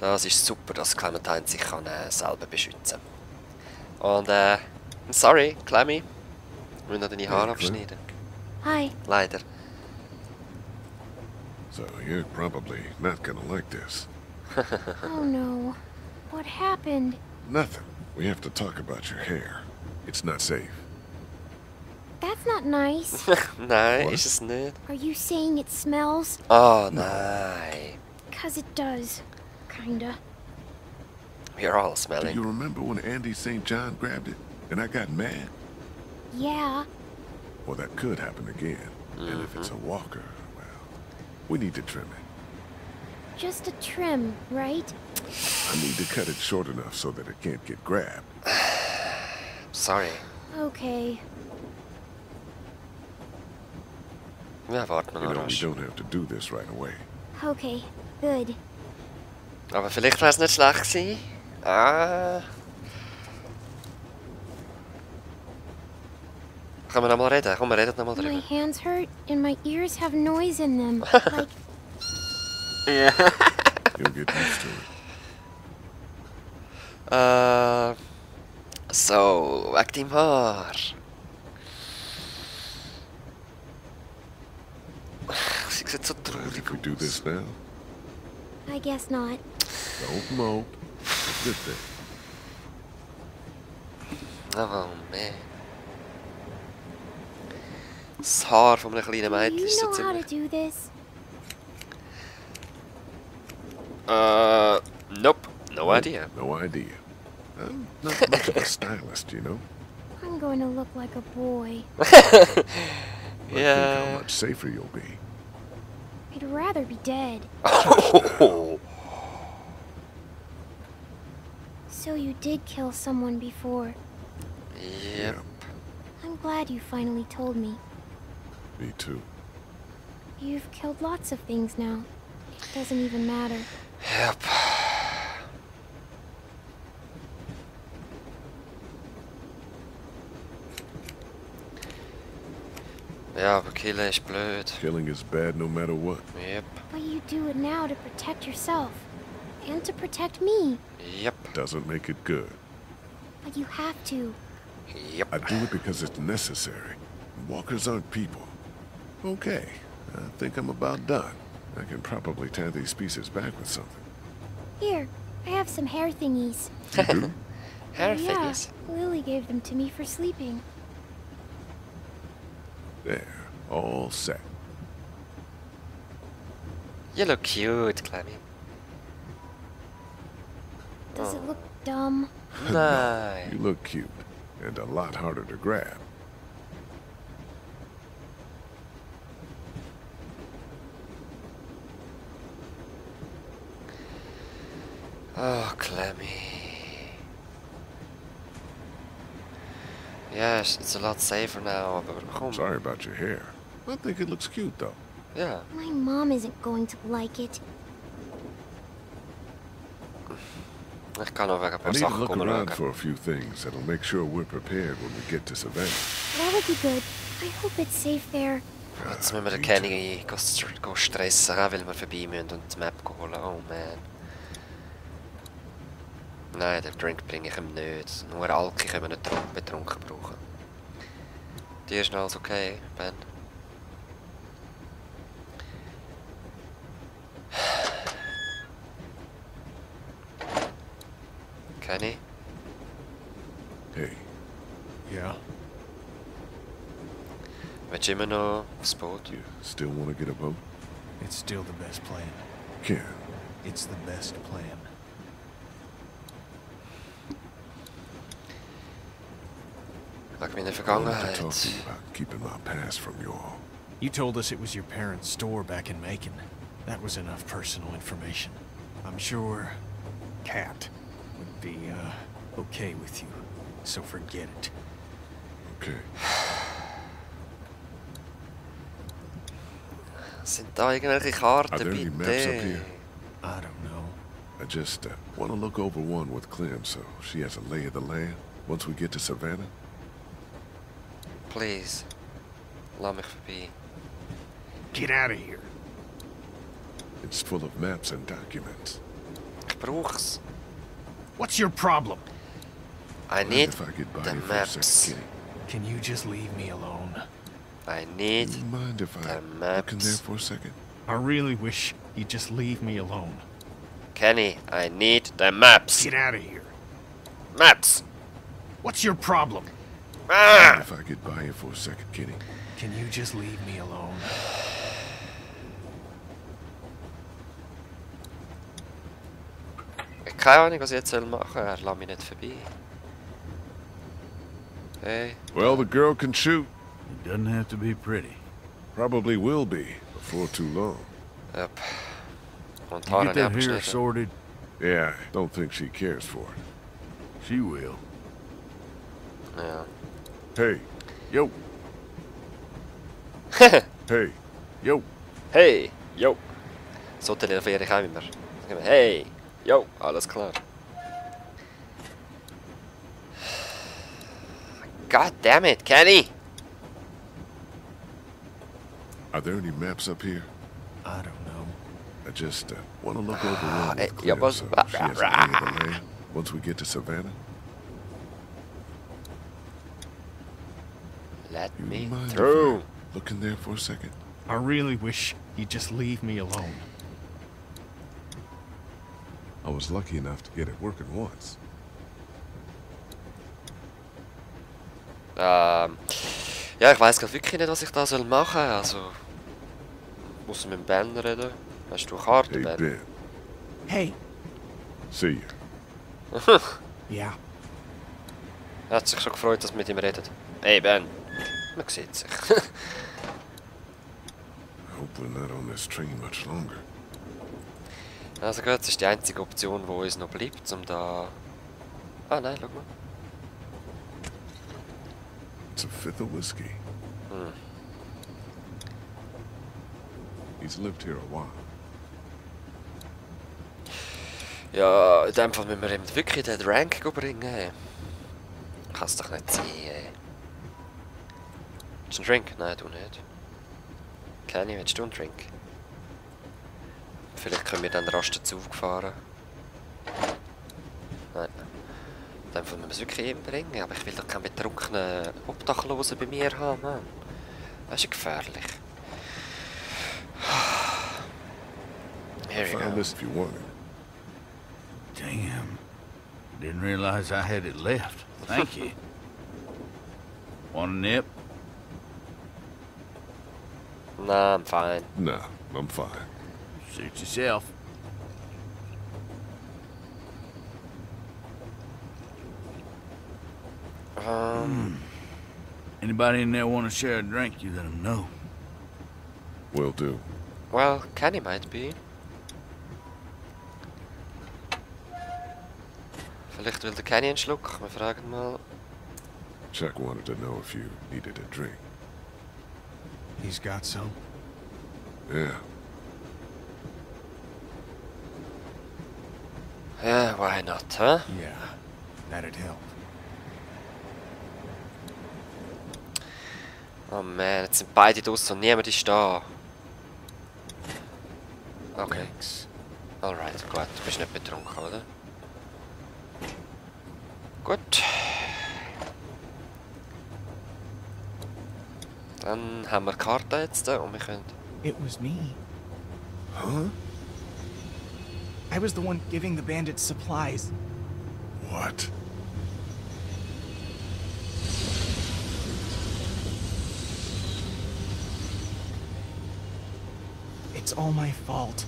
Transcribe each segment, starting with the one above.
Das ist super, dass Clementine sich kann, selber beschützen kann. Und I'm sorry, Clemmy. Wir müssen noch deine Haare abschneiden. Hi. Leider. So you're probably not gonna like this. Oh no. What happened? Nothing. We have to talk about your hair. It's not safe. That's not nice. Nein, What? ist es nicht. Are you saying it smells? Oh, nein. 'Cause it does. Kinda. We're all Do smelling. you remember when Andy St. John grabbed it and I got mad? Yeah. Well, that could happen again. And if it's a walker, well, we need to trim it. Just a trim, right? I need to cut it short enough so that it can't get grabbed. Sorry. Okay. Ja, warten wir You noch know, we rasch. don't have to do this right away. Okay. Good. Aber vielleicht wäre es nicht schlecht gewesen. Ah. Können wir noch mal reden? Komm, wir reden noch mal My drüber. hands hurt and my ears have noise in them. Like, Ja. You'll get used to it. So, wegen deinem Haar. Sie sieht so And traurig if we do aus. this now, I guess not. don't mope. It's a good thing. Oh, man. Das Haar von einem kleinen Do Mädchen you ist so know how to ziemlich... do this? Nope. No idea. No idea. I'm not much of a stylist, you know. I'm going to look like a boy. But think how Yeah. much safer you'll be. I'd rather be dead. Oh. So you did kill someone before. Yep. I'm glad you finally told me. Me too. You've killed lots of things now. It doesn't even matter. Yep. Ja, aber Killen ist blöd. Killing is bad no matter what. Yep. But you do it now to protect yourself. And to protect me. Yep. Doesn't make it good. But you have to. Yep. I do it because it's necessary. Walkers aren't people. Okay, I think I'm about done. I can probably tie these pieces back with something. Here, I have some hair thingies. You do? Hair Yeah, thingies. Lily gave them to me for sleeping. There, all set. You look cute, Clemmy. Does it look dumb? Nein. You look cute, and a lot harder to grab. Oh, Clemmy. Yes, it's a lot safer now, aber komm. Sorry about your hair. I think it looks cute, though. Ja. My mom isn't going to like it. Ich kann noch wegen ein I paar need to Sachen look around schauen. for a few things that'll make sure we're prepared when we get to Savannah. That would be good. I hope it's safe there. Jetzt müssen wir den Kenny stressen, weil wir vorbei müssen und die Map holen. Oh man. Nein, den Drink bringe ich ihm nicht. Nur Alki können wir nicht betrunken brauchen. Dir ist noch alles okay, Ben? Kenny? Hey, Yeah? Willst du immer noch aufs Boot? you still want to get a boat? It's still the best plan. Ken, It's the best plan. Wegen meiner I wanted to Vergangenheit. talk to you about keeping my past from you all. You told us it was your parents' store back in Macon. That was enough personal information. I'm sure Kat would be, okay with you. So forget it. Okay. Sind da irgendwelche Are Karten, there any maps up bitte? here? I don't know. I just want to look over one with Clem so she has a lay of the land once we get to Savannah. Please. Lass mich vorbei. Get out of here. It's full of maps and documents. Ich ich brauch's. What's your problem? I Mind need if I get by the you for a maps. second, Kitty? Can you just leave me alone? I need You mind if I the look in there maps. for a second? I really wish you'd just leave me alone. Kenny, I need the maps. Get out of here. Maps! What's your problem? Mind Ah! if I get by you for a second, Kitty? Can you just leave me alone? Keine Ahnung, was ich jetzt machen soll. Er lässt mich nicht vorbei. Hey. Well, the girl can shoot. It doesn't have to be pretty. Probably will be before too long. Yep. Und You Haare get that hair abgeschnitten. sorted, Yeah, I don't think she cares for it. she will. Ja. Hey, Yo, hey, yo. Hey, yo. So telefoniere ich auch immer. Sag immer, hey, yo, alles klar. God damn it, Kenny! are there any maps up here? I don't know. I just want to look over one with ja, Claire was- so she has a lay of the land once we get to Savannah. Let You me mind if through. I look in there for a second? I really wish you'd just leave me alone. I was lucky enough to get it working once. Ja, ich weiß gerade wirklich nicht, was ich da soll machen. Also, muss ich mit dem Ben reden? Hast du Karten, Hey, Ben? Ben. Hey. See you. Yeah. Er hat sich schon gefreut, dass wir mit ihm reden. Hey, Ben. Man sieht sich. I hope we're not on this train much longer. Also gut, das ist die einzige Option, die uns noch bleibt, um da... Ah nein, schau mal. It's a fifth of whiskey. He's lived here a while. Ja, in dem Fall müssen wir ihm wirklich den Rank bringen. Kann es doch nicht sein. Willst du einen Drink? Nein, du nicht. Kenny, willst du einen Drink? Vielleicht können wir dann rasch Zug fahren. Nein. In dem Fall müssen wir es wirklich ihm bringen. Aber ich will doch keinen betrunkenen Obdachlosen bei mir haben, Mann. Das ist ja gefährlich. Here you Found go. this if you want it. Damn. Didn't realize I had it left. Thank you. Want a nip? Nah, I'm fine. Nah, I'm fine. Suit yourself. Anybody in there want to share a drink, you let them know. Will do. Well, Kenny might be. Vielleicht will der Kenny einen Schluck. Wir fragen mal. Chuck wanted to know if you needed a drink. He's got some. Yeah. Yeah, why not, huh? Yeah. That'd help. Oh man, jetzt sind beide draussen und niemand ist da. Okay. Thanks. Alright, gut. Du bist nicht betrunken, oder? Gut. Dann haben wir die Karte jetzt und wir können... It was me. Huh? I was the one giving the bandits supplies. What? It's all my fault.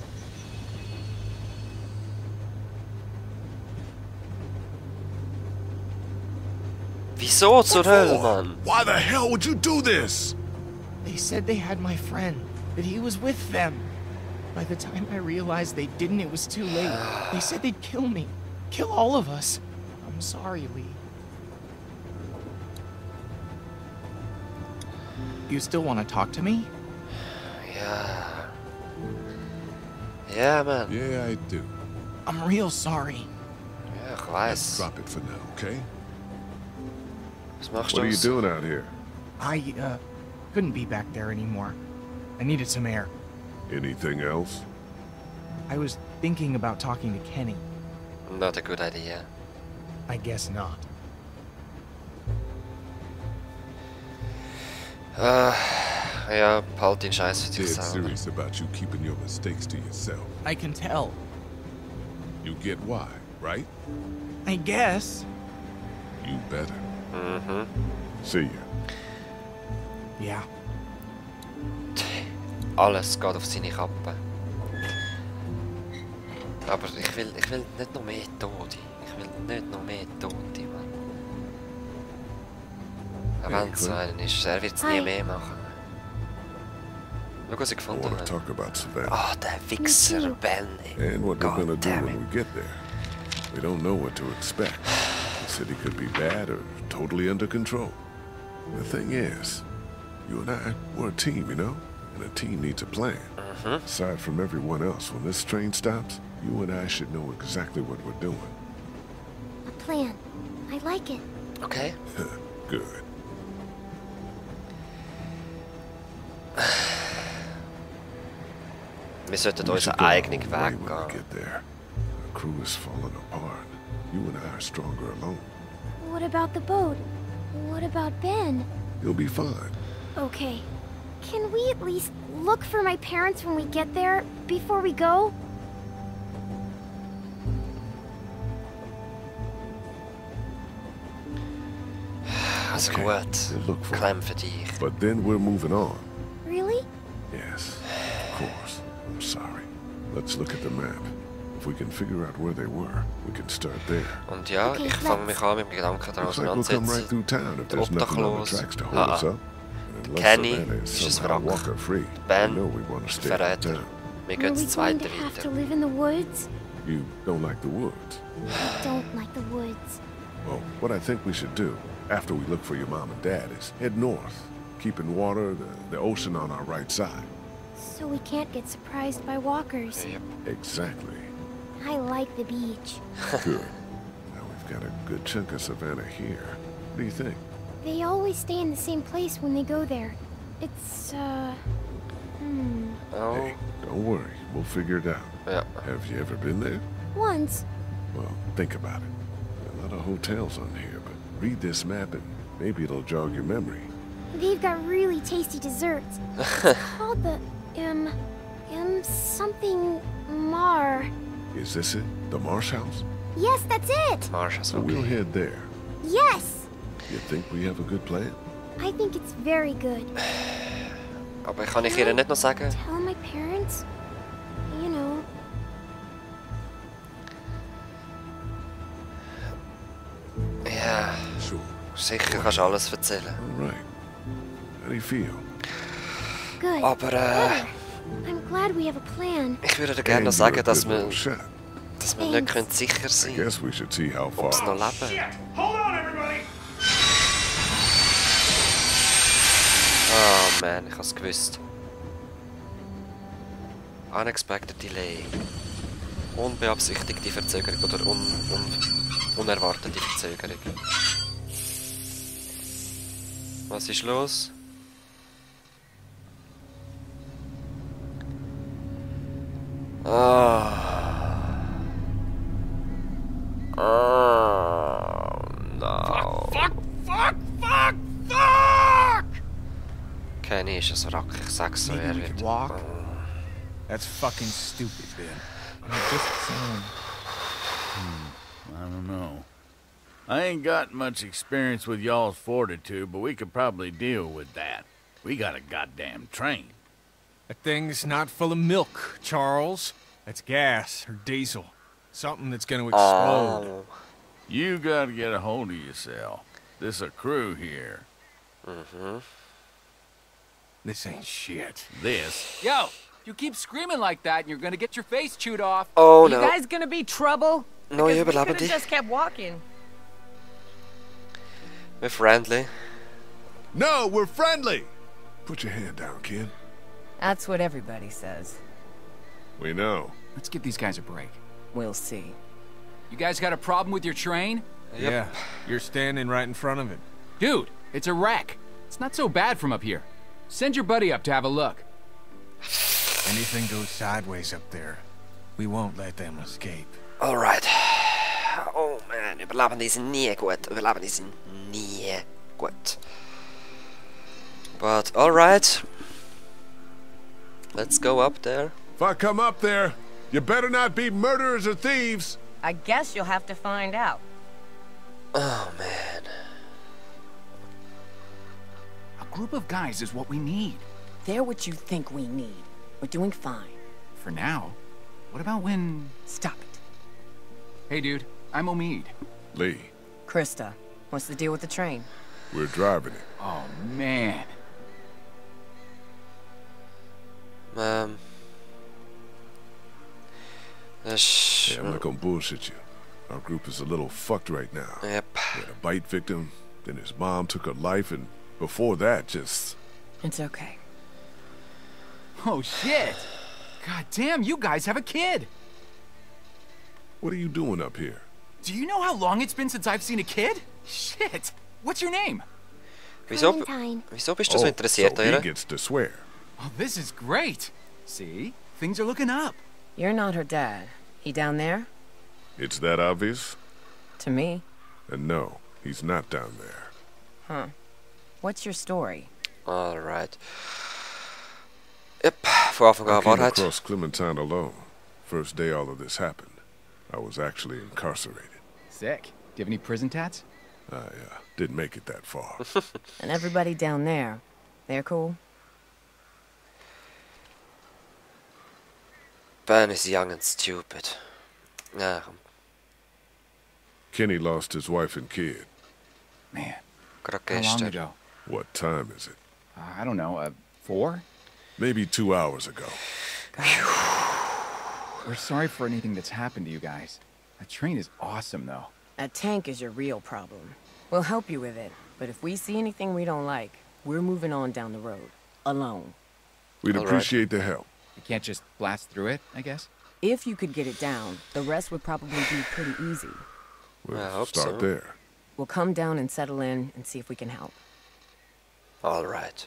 Wieso zur Hölle, Mann? Why the hell would you do this? They said they had my friend, that he was with them. By the time I realized they didn't, it was too late. They said they'd kill me. Kill all of us. I'm sorry, Lee. You still want to talk to me? Ja. Ja, man. Yeah, I do. I'm real sorry. Ja, ich Let's weiß. drop it for now, okay? Was machst What are du? you doing out here? I, couldn't be back there anymore. I needed some air. Anything else? I was thinking about talking to Kenny. Not a good idea. I guess not. Ja, behalt den Scheiß für dich Dead selber. serious about you keeping your mistakes to yourself. I can tell. You get why, right? I guess. You better. Mhm. See ya. Yeah. Alles geht auf seine Kappe. Aber ich will nicht noch mehr Tote. Ich will nicht noch mehr Tote, Mann. Auch wenn es so einen ist, er wird es nie mehr machen. Schau, was ich I gefunden want to habe. talk about Savannah Ah, der Wichser, Ben. and what we're gonna God do damn when it. we get there. We don't know what to expect. The city could be bad or totally under control. The thing is, you and I, we're a team, you know? And a team needs a plan. Aside from everyone else, when this train stops, you and I should know exactly what we're doing. A plan. I like it. Okay. Good. Wir sollten We should unseren go our eigenen own way Weg when we gehen. get there. The crew is falling apart. You and I are stronger alone. What about the boat? What about Ben? You'll be fine. Okay. Can we at least look for my parents when we get there before we go? Also Okay, gut. we'll look for Klemm für dich. But then we're moving on. Really? Yes, of course. I'm sorry. Let's look at the map. If we can figure out where they were, we can start there. Und ja, Okay, ich fange mich an mit dem Gedanken daran Looks like we'll come right auseinandersetzen. through town if Der there's nothing on the Obdachlos. tracks to hold us Ah, up. And unless Kenny Savannah is ist ein somehow Wrack. walker free, Ben, we know we want to stay in Verräter. town. Wir Are gehen we das going zweite to have to weiter. live in the woods? You don't like the woods. I don't like the woods. Well, what I think we should do, after we look for your mom and dad, is head north, keeping water, the ocean on our right side. So we can't get surprised by walkers. Yep. Exactly. I like the beach. Good. Now we've got a good chunk of Savannah here. What do you think? They always stay in the same place when they go there. It's, Oh, Hey, don't worry. We'll figure it out. ja. Have you ever been there? once. Well, think about it. There are a lot of hotels on here, but read this map and maybe it'll jog your memory. They've got really tasty desserts. It's called the, something Mar. Is this it? The Marsh House? Yes, that's it! Marsch, also So we'll okay. head there. Yes! You think we have a good plan? I think it's very good. Aber kann ich ihr nicht noch sagen? Tell my parents? You know. Ja, Sure. sicher kannst du alles erzählen. All right. How do you feel? Good. Aber, Better. I'm glad we have a plan. ich würde dir gerne And noch you're sagen, a dass good wir little shot. nicht können sicher I sein guess we should see how ob sie far. noch leben. Oh man, ich hab's gewusst. Unexpected Delay. Unbeabsichtigte Verzögerung oder unerwartete Verzögerung. Was ist los? Oh no. Fuck! Kenny ist ein Wrack, ich sag's so, Maybe er we wird. could walk? That's fucking stupid, Ben. I'm just saying. I don't know. I ain't got much experience with y'all's fortitude, but we could probably deal with that. We got a goddamn train. That thing's not full of milk, Charles. That's gas or diesel. Something that's gonna explode. Oh. You gotta get a hold of yourself. This a crew here. This ain't shit. This. Yo, you keep screaming like that and you're gonna get your face chewed off. Oh You no. guys gonna be trouble? No, Because you we überleben could've die. just kept walking. We're friendly. No, we're friendly! Put your hand down, kid. That's what everybody says. We know. Let's give these guys a break. We'll see. You guys got a problem with your train? Yep. Yeah, you're standing right in front of it. Dude, it's a wreck. It's not so bad from up here. Send your buddy up to have a look. Anything goes sideways up there, we won't let them escape. Alright. Nein, Überlebende sind nie gut. Überlebende sind nie gut. But alright. Let's go up there. If I come up there, you better not be murderers or thieves. I guess you'll have to find out. Oh man. A group of guys is what we need. They're what you think we need. We're doing fine. For now. What about when... Stop it. Hey, dude. I'm Omid. Lee, Christa, what's the deal with the train? we're driving it. Oh, man. Yeah, Hey, I'm not gonna bullshit you. Our group is a little fucked right now. Yep. We had a bite victim, then his mom took her life, and before that, just... It's okay. Oh, shit. God damn, you guys have a kid. What are you doing up here? Do you know how long it's been since I've seen a kid? Shit. What's your name? Wieso, Clementine. wieso bist du so interessiert, so he oder? gets to swear. Oh, this is great. See? Things are looking up. You're not her dad. He down there? It's that obvious? To me. And no, he's not down there. Huh. What's your story? Alright. Yep, von Anfang I an came Wahrheit. across Clementine alone. First day all of this happened. I was actually incarcerated. Sick. Do you have any prison tats? I didn't make it that far. And everybody down there, they're cool? Ben is young and stupid. Ja, Kenny lost his wife and kid. Man, gerade how long gestern. ago? What time is it? I don't know, 4? Maybe 2 hours ago. We're sorry for anything that's happened to you guys. That train is awesome, though. That tank is your real problem. We'll help you with it, but if we see anything we don't like, we're moving on down the road. Alone. We'd All right. appreciate the help. You can't just blast through it, I guess? If you could get it down, the rest would probably be pretty easy. We'll I hope start so. there. We'll come down and settle in and see if we can help. Alright.